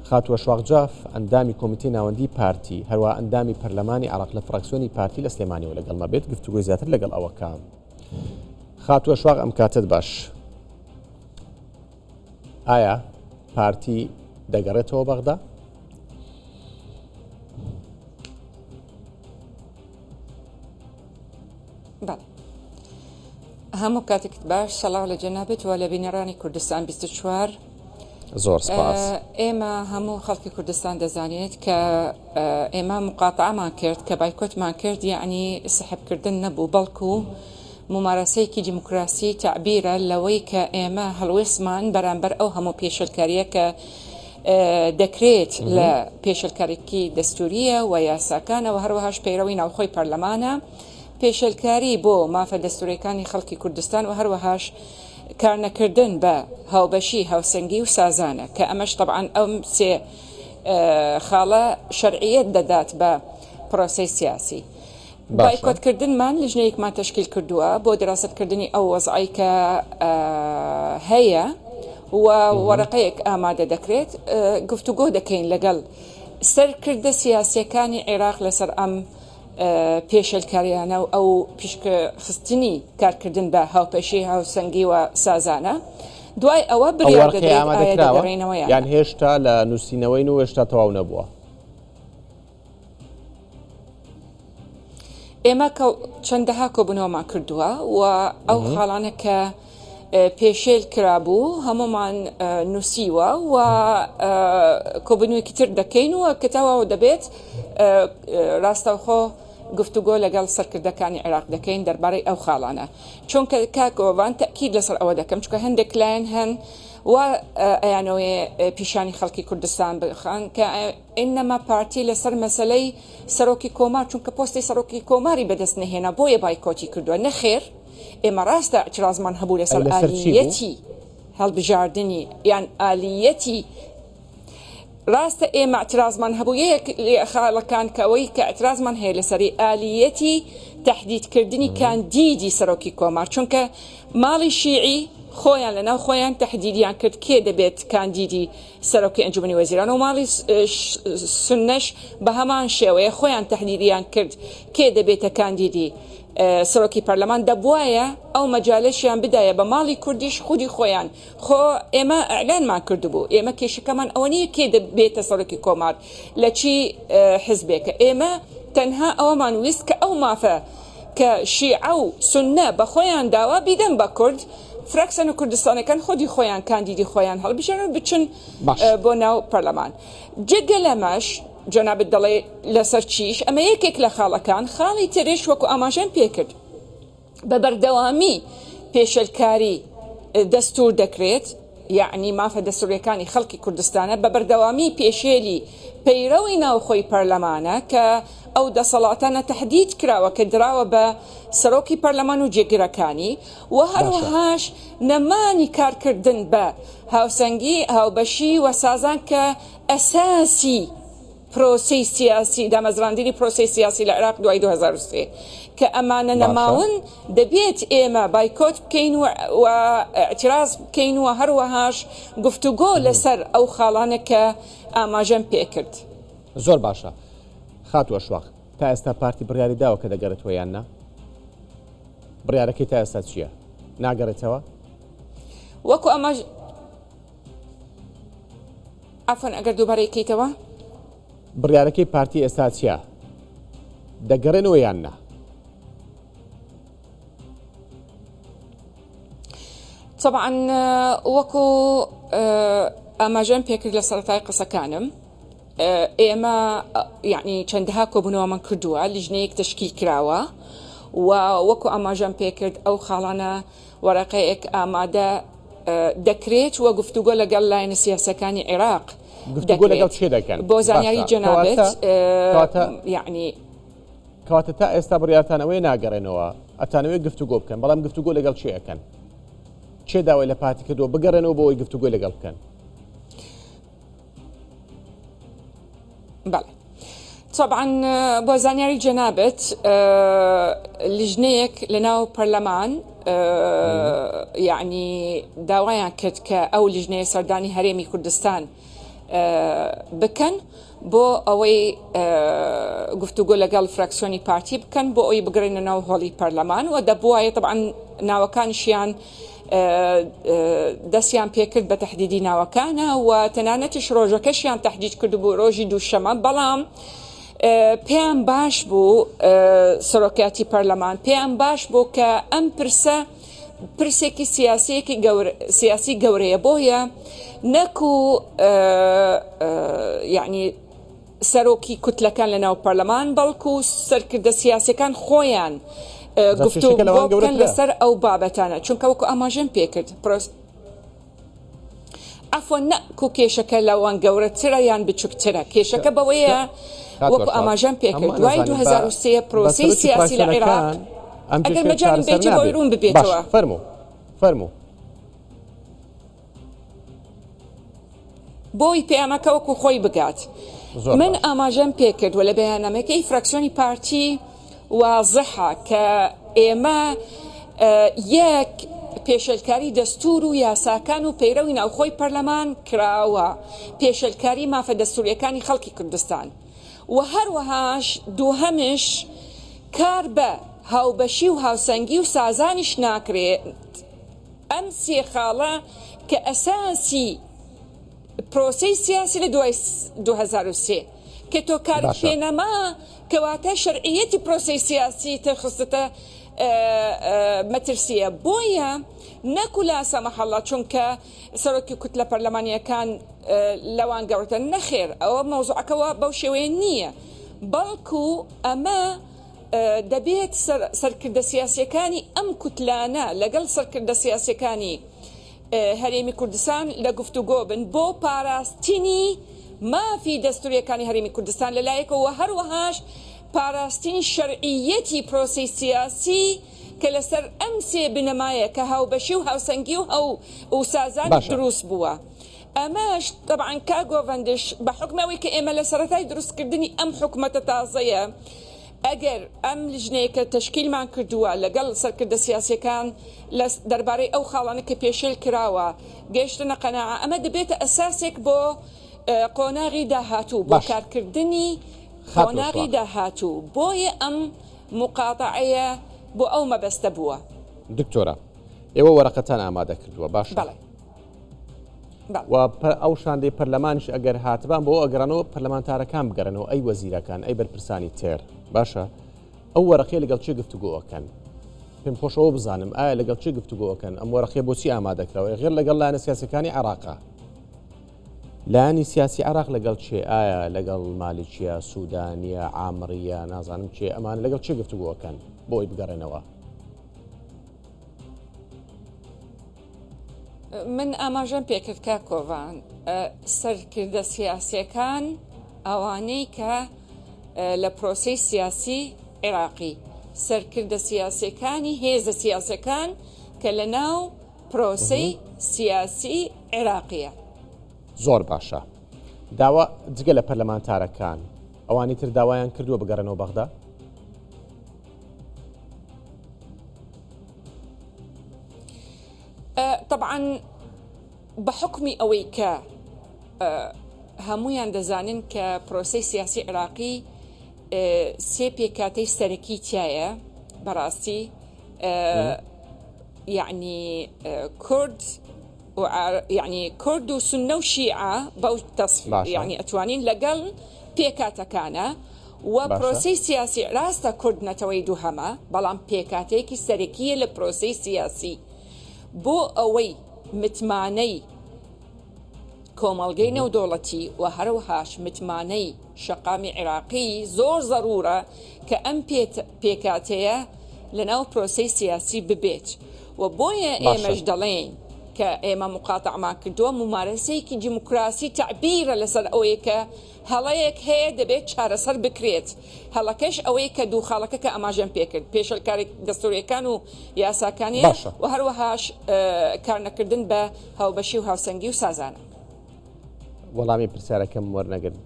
خاتوو ئەشواق جاف، ئەندامی کۆمیتەی ناوەندیی پارتی، هەروەها ئەندامی پەرلەمانی عێراق لە فراکسیۆنی پارتی لە سلێمانیەوە لەگەڵمە بێت گفتوگۆی زیاتر لەگەڵ ئەوەکە. خاتوو ئەشواق ئەم کاتەت باش. ئایا پارتی دەگەڕێتەوە بەغدا؟ بەڵێ هەموو کاتێکت باش سەڵاو لە جەنابت و لە بینەرانی کوردستان 24 زۆر سپاس. ئێمە هەموو خەڵکی کوردستان دەزانێت کە ئێمە مقاتعەمان کرد کە بایکۆتمان کرد یعنی سحبکردن نەبوو بەڵکو ممارەسەیەکی دیموکراسی تەعبیرە لەوەی کە ئێمە هەڵوێستمان بەرامبەر ئەو هەموو پێشلکاریە کە دەکرێت لە پێشلکاریی دەستوریە و یاساکانەوە هەروەهاش پەیرەوی ناوخۆی پەرلەمانە پێشێلکاری بۆ مافە دەستوریەکانی خەڵکی کوردستان و هەروەهاش کارنەکردن بە هاوبەشی، هاوسەنگی و سازانە کە ئەمەش تەبعەن ئەم سێ خاڵە شەرعیەت دەدات بە پرۆسەی سیاسی. بایکۆتکردنمان لیژنەیەکمان تەشکیل کردووە بۆ دراستکردنی ئەو وەزعەی کە هەیە و وەرەقەیەک ئامادە دەکرێت گفتوگۆ دەکەین لەگەڵ سەرکردە سیاسیەکانی عێراق لەسەر ئەم پێشێلکاریانە و ئەو پشکخستنی کارکردن بە هاوپەشی هاوسەنگی و سازانە دوای ئەوە بریار دەدرێت ئایا دەگەڕێنەوە یان یان هێشتا لە نووسینەوەین و هێشتا تەواو نەبووە؟ ئێمە چەندەها کۆبوونەوەمان کردووە و ئەو خاڵانە کە پێشێل کرابوو هەموومان نووسیوە و کۆبوونەوەیەکی تر دەکەین و کە تەواو دەبێت ڕاستەوخۆ گفتوگۆ لەگەڵ سەرکردەکانی عێراق دەکەین دەربارەی ئەو خاڵانە چونکە کاک ئۆڤان تەئکید لەسەر ئەوە دەکەم چونکە هەندێک لایەن هەن و ئەیانەوەێ پیشانی خەڵکی کوردستان بخەن کە ئینەما پارتی لەسەر مەسەلەی سەرۆکی کۆمار چونکە پۆستی سەرۆکی کۆماری بەدەست نەهێنا بۆیە بایکۆتی کردووە نەخێر ئێمە ڕاستە ئیعترازمان هەبوو لەسەر ئالیەتی هەڵبژاردنی یان ئالیەتی ڕاستە ئێمە ئیعترازمان هەبوو یەک خاڵەکان کە ئەوەی کە ئیعترازمان هەیە لەسەری ئالیەتی تەحدیدکردنی کاندیدی سەرۆکی کۆمار چونکە ماڵی شیعی خۆیان لەناو خۆیان تەحدیدیان کرد کێ دەبێت کاندیدی سەرۆکی ئەنجومەنی وەزیران و ماڵی سوننەش بە هەمان شێوەیە خۆیان تەحدیدیان کرد کێ دەبێتە کاندیدی سەرۆکی پەرلەمان دەبوایە ئەو مەجالەشیان بدایە بە ماڵی کوردیش خودی خۆیان خۆ ئێمە ئیعلانمان کردبوو ئێمە کێشەکەمان ئەوە نییە کێ دەبێتە سەرۆکی کۆمار لە چی حزبێکە ئێمە تەنها ئەوەمان ویست کە ئەو مافە کە شیعە و سوننە بە خۆیان داوە بیدەن بە کورد فراکسیۆنە کوردستانەکان خودی خۆیان کاندیدی خۆیان هەڵبژێرن و بچن بۆ ناو پەرلەمان جگە لەمەش جەنابت دەڵێ لەسەر چیش ئەمە یەکێک لە خاڵەکان خاڵی ترش وەکو ئاماژەم پێکرد بە بەردەوامی پێشێلکاری دەستور دەکرێت یەعنی مافە دەستوریەکانی خەڵکی کوردستانە بە بەردەوامی پێشێلی پەیرەوی ناوخۆی پەرلەمانە کە ئەو دەسەڵاتانە تەحدید کراوە کە دراوە بە سەرۆکی پەرلەمان و جێگرەکانی و هەروەهاش نەمانی کارکردن بە هاوسەنگی هاوبەشی و سازان کە ئەساسی پرۆسەی سیاسی، دامەزراندنی پرۆسەی سیاسی لە عێراق دوای 2003 کە ئەمانە نەماون دەبێت ئێمە بایکۆت بکەین و ئیعتراز بکەین و هەروەهاش گفتوگۆ لەسەر ئەو خاڵانە کە ئاماژەم پێکرد. زۆر باشە خاتوو ئەشواق، تا ئێستا پارتی بڕیاری داوە کە دەگەڕێتەوە یان نا؟ بڕیارەکەی تا ئێستا چییە؟ ناگەڕێتەوە؟ وەکو ئاماژ عەفوەن ئەگەر دووبارەی کەیتەوە. بڕیارەکەی پارتی ئێستا چیە؟ دەگەڕێنەوە یان نا؟ طبعا وەکو ئاماژەم پێکرد لە سەرەتای قسەکانم ئێمە یعنی چەندەها کۆبوونەوەمان کردووە لیژنەیەک تەشکیل کراوە و وەکو ئاماژەم پێکرد ئەو خاڵانە وەرەقەیەک ئامادە دەکرێت و گفتوگۆ لەگەڵ لایەنە سیاسەکانی عێراق گفتوگۆ لەگەڵ کێ دەکەن؟ بۆ زانیاری جەنابت یعنی کەواتە تا ئێستا بڕیارتان ئەوەیە ناگەڕێنەوە ئەتانەوەی گفتوگۆ بکەن بەڵام گفتوگۆ لەگەڵ کێ ئەکەن؟ کێ داوای لە پارتی کردووە بگەڕێنەوە بۆ ئەوەی گفتوگۆی لەگەڵ بکەن؟ بەڵێ طبعا بۆ زانیاری جەنابت لیژنەیەک لە ناو پەرلەمان یعنی داوایان کرد کە ئەو لیژنەیە سەردانی هەرێمی کوردستان. بکەن بۆ ئەوەی گفتوگۆ لەگەڵ فراکسیۆنی پارتی بکەن بۆ ئەوی بگەڕێنە ناو هۆڵی پەرلەمان و دەبوایە تەبعەن ناوەکانیشیان دەستیان پێکرد بە تهدیدی ناوەکانە و تەنانەتیش ڕۆژەکەشیان تهدید کردبوو ڕۆژی دووشەمە بەڵام پێیان باش بوو سەرۆکاتی پەرلەمان پێیان باش بوو کە ئەم پرسە پرسێکی سیاسیەکی گەور سیاسی گەورەیە بۆیە نەکو یعنی سەرۆکی کوتلەکان لە ناو پەرلەمان بەڵکو سەرکردە سیاسەکان خۆیان گفتوگۆ بکەن لەسەر ئەو بابەتانە چونکە وەکو ئاماژەم پێکرد پرۆس عەفوەن نە کو کێشەکە لەوان گەورەترە یان بچوکترە کێشەکە بەوەیە وەکو ئاماژەم پێکرد دوای 2023 پرۆسەی سیاسی لە عێراق ئەگەر مەجالم بێتێ بۆی ڕوون ببێتەوە. فەرموو فەرموو. بۆی پەیامەکە وەکو خۆی بگات. من ئاماژەم پێکرد و لە بەیاننامەکەی فراکسیۆنی پارتی وازحە کە ئێمە یەک پێشێلکاری دەستور و یاساکان و پەیرەوی ناوخۆی پەرلەمان کراوە، پێشێلکاری مافە دەستوریەکانی خەڵکی کوردستان و هەروەهاش دووهەمش کار بە هاوبەشی و هاوسەنگی و سازانیش ناکرێت. ئەم سێ خاڵە کە ئەساسی پرۆسەی سیاسی لە دوای 2003 کە تۆ کارت پێ نەما کەواتە شەرعیەتی پرۆسەی سیاسی تر خستتە مەترسیە بۆیە نەکو لا سەمح اللە چونکە سەرۆکی کوتلە پەرلەمانیەکان لەوان گەورەتر نەخێر ئەوە مەوزوعەکە وا بەو شێوەیە نییە بەڵکو ئەمە دەبێت سەرکردە سیاسیەکانی ئەم کوتلانە لەگەڵ سەرکردە سیاسیەکانی هەرێمی کوردستان لە گفتوگۆ بن بۆ پاراستنی مافی دەستوریەکانی هەرێمی کوردستان لەلایەکەوە و هەروەهاش پاراستنی شەرعیەتی پرۆسەی سیاسی کە لەسەر ئەم سێ بنەمایە کە هاوبەشی و هاوسەنگی و هەو و سازان دروست بووە. ئەمەش تەبعەن کاک گۆڤەندش بە حوکمی ئەوەی کە ئێمە لە سەرەتای دروستکردنی ئەم حکومەتە تازەیە ئەگەر ئەم لیژنەیە کە تەشکیلمان کردووە لەگەڵ سەرکردە سیاسیەکان لە دەربارەی ئەو خاڵانە کە پێشێل کراوە گەیشتنە قەناعە ئەمە دەبێتە ئەساسێک بۆ قۆناغی داهاتوو بۆ کارکردنی قۆناغی داهاتوو بۆیە ئەم مقاتەعەیە بۆ ئەو مەبەستە بووە. دکتۆرە ئێوە وەرەقەتان ئامادە کردووە باشە؟ بەڵێ. و ئەو شاندەی پەرلەمانیش ئەگەر هاتبان بۆ ئەگەڕانەوە پەرلەمانتارەکان بگەڕێنەوە ئەی وەزیرەکان ئەی بەرپرسانی تر باشە ئەو وەرەقەیە لەگەڵ چێ گفتوگۆ ئەکەن پێم خۆشەوە بزانم ئایا لەگەڵ چێ گفتوگۆ ئەکەن ئەم وەرەقەیە بۆچی ئامادەکراوە غێر لەگەڵ لایەنە سیاسەکانی عێراقا لایەنی سیاسی عێراق لەگەڵ چێ ئایا لەگەڵ مالیکیە سوودانیە عامریە نازانم چێ ئەمان لەگەڵ چێ گفتوگۆ ئەکەن بۆی بگەڕێنەوە من ئاماژەم پێکرد کاک کۆڤان سەرکردە سیاسیەکان ئەوانەی کە لە پرۆسەی سیاسی عێراقی سەرکردە سیاسەکانی هێزە سیاسەکان کە لە ناو پرۆسەی سیاسی عێراقیە. زۆر باشە داوا جگە لە پەرلەمانتارەکان ئەوانی تر داوایان کردووە بگەڕێنەوە بەغدا؟ تەبعەن بە حوکمی ئەوەی کە هەمویان دەزانن کە پرۆسەی سیاسی عێراقی سێ پێکاتەی سەرەکی تایە بەڕاستی یعنی کورد یعنی کورد و سنە و شیعە بەو یعنی ئەتوانین لەگەڵ پێکاتەکانە و پرۆسەی سیاسی ڕاستە کورد نەتەوەی دووهەمە بەڵام پێکاتەیەکی سەرەکیە لە پرۆسەی سیاسی بۆ ئەوەی متمانەی کۆمەڵگەی نێودەوڵەتی و هەروەهاش متمانەی شەقامی عێراقی زۆر زەرورە کە ئەم پێکاتەیە لەناو پرۆسەی سیاسی ببێت و بۆیە ئێمەش دەڵێین کە ئێمە مقاتەعمان کردووە مومارەسەیەکی دیموکراسی تەعبیرە لەسەر ئەوەی کە هەڵەیەک هەیە دەبێت چارەسەر بکرێت، هەڵەکەش ئەوەیە کە دوو خاڵەکە کە ئاماژەم پێکرد پێشێلکاری دەستوریەکان و یاساکانیە باشە. و هەروەهاش کارنەکردن بە هاوبەشی و هاوسەنگی و سازانە. وەڵامی پرسیارەکەم وەرنەگرت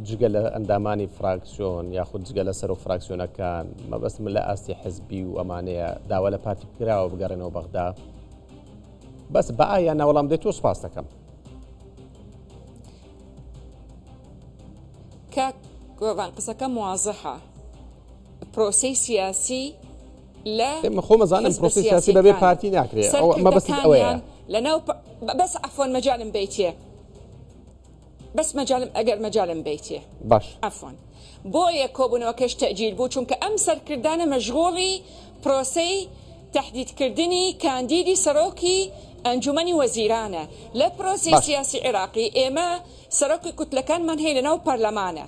جگە لە ئەندامانی فراکسیۆن یاخود جگە لە سەرۆک فراکسیۆنەکان مەبەستم لە ئاستی حزبی و ئەمانەیە داوا لە پارتی کراوە بگەڕێنەوە بەغدا بەس بە ئا یان نا وەڵام دێت و سوپاس دەکەم. کاک گۆڤان قسەکەم وازحە پرۆسەی سیاسی لە ئێمە خۆم ئەزانم حزبە پرۆسەی سیاسی بەبێ سیاسیەکان پارتی ناکرێ ئەوە مەبەستت ئەوەیە سەرکردەکانیان لەناو بەس عەفوەن مەجالم بەیتێ بەس مەجالم ئەگەر مەجالم بەیتێ باش. عەفوەن بۆیە کۆبوونەوەکەش تەئجیل بوو چونکە ئەم سەرکردانە مەشغوڵی پرۆسەی تەحدیدکردنی کاندیدی سەرۆکی ئەنجومەنی وەزیرانە لە پرۆسەی باش. سیاسی عێراقی ئێمە سەرۆکی کوتلەکانمان هەیە لەناو پەرلەمانە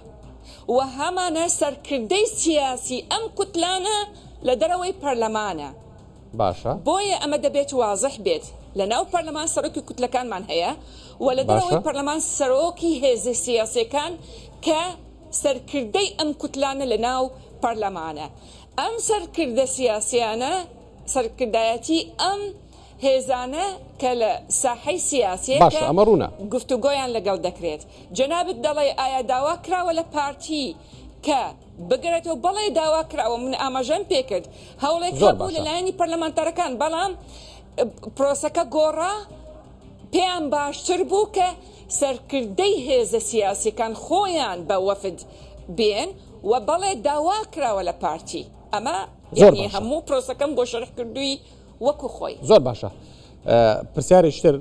و هەمانە سەرکردەی سیاسی ئەم کوتلانە لە دەرەوەی پەرلەمانە. باشە. بۆیە ئەمە دەبێت وازح بێت لەناو پەرلەمان سەرۆکی کوتلەکانمان هەیە و لە باشە. دەرەوەی پەرلەمان سەرۆکی هێزە سیاسیەکان کە سەرکردەی ئەم کوتلانە لەناو پەرلەمانە. ئەم سەرکردە سیاسیانە سەرکردایەتی ئەم هێزانە کە لە ساحەی سیاسیە باشە کە ئەمە ڕوونە. گفتوگۆیان لەگەڵ دەکرێت. جەنابت دەڵێی ئایا داوا کراوە لە پارتی کە بگەرێتەوە؟ بەڵێ داوا کراوە، من ئاماژەم پێکرد هەوڵێک زۆر هەبوو لە باشە. لایەنی پەرلەمانتارەکان، بەڵام پرۆسەکە گۆڕا، پێیان باشتر بوو کە سەرکردەی هێزە سیاسیەکان خۆیان بە وەفد بێن و بەڵێ داوا کراوە لە پارتی. ئەمە زۆر یانی باشە. هەموو پرۆسەکەم بۆ شەرح کردووی وەکو خۆی. زۆر باشە پرسیارێکی تر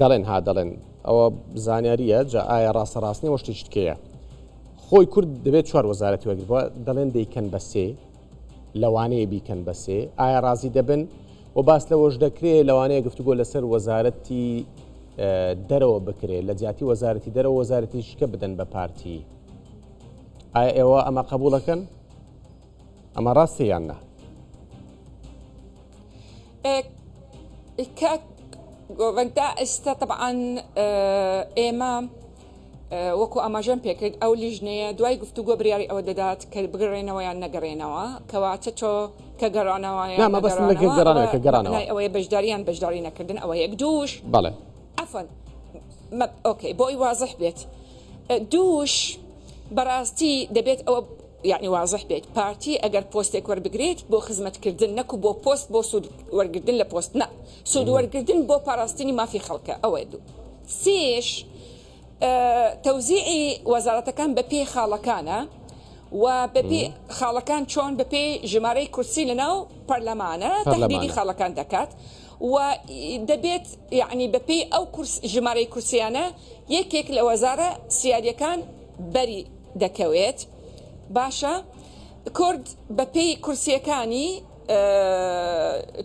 دەڵێن ها دەڵێن ئەوە زانیاریە جا ئایا ڕاستە ڕاست نیە شتێکی تکەیە خۆی کورد دەبێت چوار وەزارەتی وەرگرت دەڵێن دەیکەن بە سێ لەوانەیە بیکەن بە سێ ئایا ڕازی دەبن و باس لەوەش دەکرێت لەوانەیە گفتوگۆ لەسەر وەزارەتی دەرەوە بکرێت لە جیاتی وەزارەتی دەرەوە وەزارەتی شکە بدەن بە پارتی ئایا ئێوە ئەمە قبوڵەکەن؟ ئەمە ڕاستە یان نا؟ کاک گۆڤەند تا ئێستا تەبعەن ئێمە وەکو ئاماژەم پێکرد ئەو لیژنەیە دوای گفتوگۆ بریاری ئەوە دەدات کە بگەڕێنەوە یان نەگەڕێنەوە کەواتە تۆ کە گەڕانەوە نا مەبەستم لە گەڕانەوە کە گەڕانەوە مەعنای ئەوەیە بەشداریان بەشداری نەکردن ئەوە یەک دووش بەڵێ عەفوەن ئۆکەی بۆی وازح بێت دووش بەڕاستی دەبێت ئەوە یەعنی وازح بێت پارتی ئەگەر پۆستێک وەربگرێت بۆ خزمەت کردن نەکو بۆ پۆست بۆ سوود وەرگردن لە پۆست نا سوود وەرگردن بۆ پاراستنی مافی خەڵکە ئەوە دوو سێش تەوزیعی وەزارەتەکان بە پێی خاڵەکانە و بەپێی خاڵەکان چۆن بەپێی ژمارەی کورسی لەناو پەرلەمانە تهدیدی خاڵەکان دەکات و دەبێت یعنی بەپێی ئەو کورس ژمارەی کورسیانە یەکێک لە وەزارە سیاریەکان بەری دەکەوێت باشە کورد بەپێی کورسیەکانی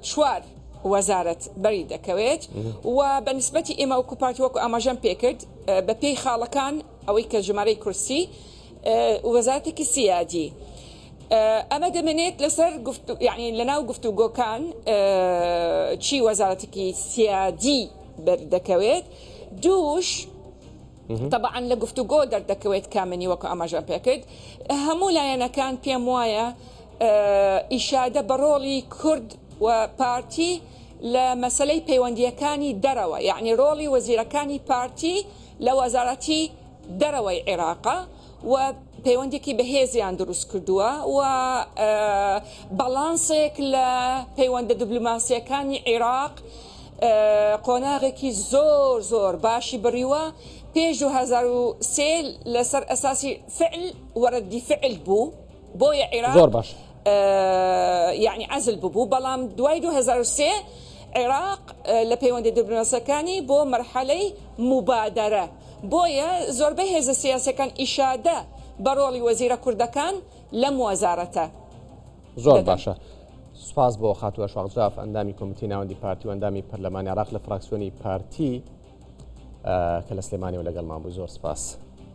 چوار وەزارەت بەری دەکەوێت و بە نسبەتی ئێمە وەکو پارتی وەکو ئاماژەم پێکرد بەپێی خاڵەکان ئەوەی کە ژمارەی کورسی وەزارەتێکی سیادی ئەمە دەمێنێت لەسەر گفت یعنی لەناو گفتوگۆکان چی وەزارەتێکی سیادی بەردەکەوێت دووش تەبعەن لە گفتوگۆ دەردەکەوێت کامنی وەکو ئاماژەم پێکرد هەموو لایەنەکان پێم وایە ئیشادە بە ڕۆڵی کورد و پارتی لە مەسلەی پەیوەندیەکانی دەرەوە یعنی ڕۆڵی وەزیرەکانی پارتی لە وەزارەتی دەرەوەی عێراقە و پەیوەندێکی بەهێزیان دروست کردووە و باڵانسێک لە پەیوەندە دیبلۆماسیەکانی عێراق قۆناغێکی زۆر زۆر باشی بڕیوە، پێش 2003 لەسەر ئەساسی فعل و رەدی فعل بوو، بۆیە عێراق زۆر باش. یەعنی عەزل ببوو، بەڵام دوای 2003 عێراق لە پەیوەندە دیبلۆماسیەکانی بۆ مەرحەلەی موبادەرە، بۆیە زۆربەی هێزە سیاسیەکان ئیشادە بە ڕۆڵی وەزیرە کوردەکان لەم وەزارەتە. زۆر باشە سوپاس بۆ خاتوو ئەشواق جاف ئەندامی کۆمیتەی ناوەندی پارتی و ئەندامی پەرلەمانی عێراق لە فراکسیۆنی پارتی کە لە سلێمانیەوە لەگەڵمان بوو زۆر سپاس.